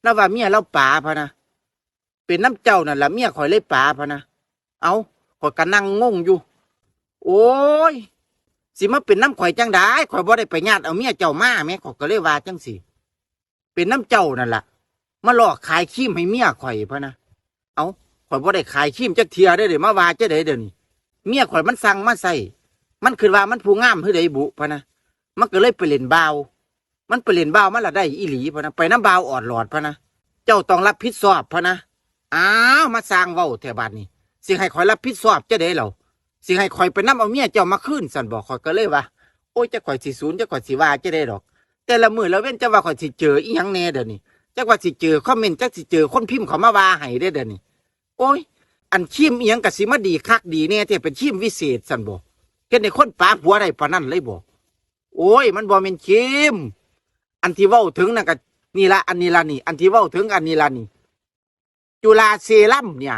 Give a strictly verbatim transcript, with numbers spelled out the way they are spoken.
แล้วว่าเมียเราป๋าพะนะ เป็นนำเจ้านั่นล่ะเมียข่อยเลยป๋าพะนะ เอ้า ข่อยก็นั่งงงอยู่ โอ้ย สิมาเป็นนำข่อยจั่งใด๋ ข่อยบ่ได้ไปญาติเอาเมียเจ้ามาแหม ข่อยก็เลยว่าจั่งซี้ เป็นนำเจ้านั่นล่ะ มาหลอกขายครีมให้เมียข่อยพะนะ เอ้า ข่อยบ่ได้ขายครีมจักเทื่อเด้อ เดี๋ยวมาว่าจั่งใด๋เดี๋ยวนี้ เมียข่อยมันสั่งมาใส่ มันคิดว่ามันผู้งามคือใด๋บุพะนะ มันก็เลยไปเล่นบ่าว มันไปเล่นบ่าวมันละได้อีหลีพะนะ ไปนำบ่าวออดหลอดพะนะ เจ้าต้องรับผิดชอบพะนะ อ้าว มาสร้างเว้าแท้บาดนี้ สิให้ข่อยรับผิดชอบจั่งใด๋เหล่า สิให้ข่อยไปนำเอาเมียเจ้ามาคืนซั่นบ่ ข่อยก็เลยว่า โอ้ย จักข่อยสิสูน จักข่อยสิว่าจั่งใด๋ดอก แต่ละมื้อละเว็นจักว่าข่อยสิเจออีหยังแหน่เดี๋ยวนี้ จักว่าสิเจอคอมเมนต์ จักสิเจอคนพิมพ์เข้ามาว่าให้เด้อเดี๋ยวนี้ โอ้ย อันครีมอีหยังก็สิมาดีคักดีแหน่แท้ เป็นครีมวิเศษซั่นบ่ เฮ็ดให้คนป๋าผัวได้ปานนั้นเลยบ่ โอ้ย มันบ่แม่นครีม อันที่เว้าถึงนั่นก็นี่ละ อันนี้ละนี่ อันที่เว้าถึงอันนี้ละนี่ จุฬาเซรั่มเนี่ย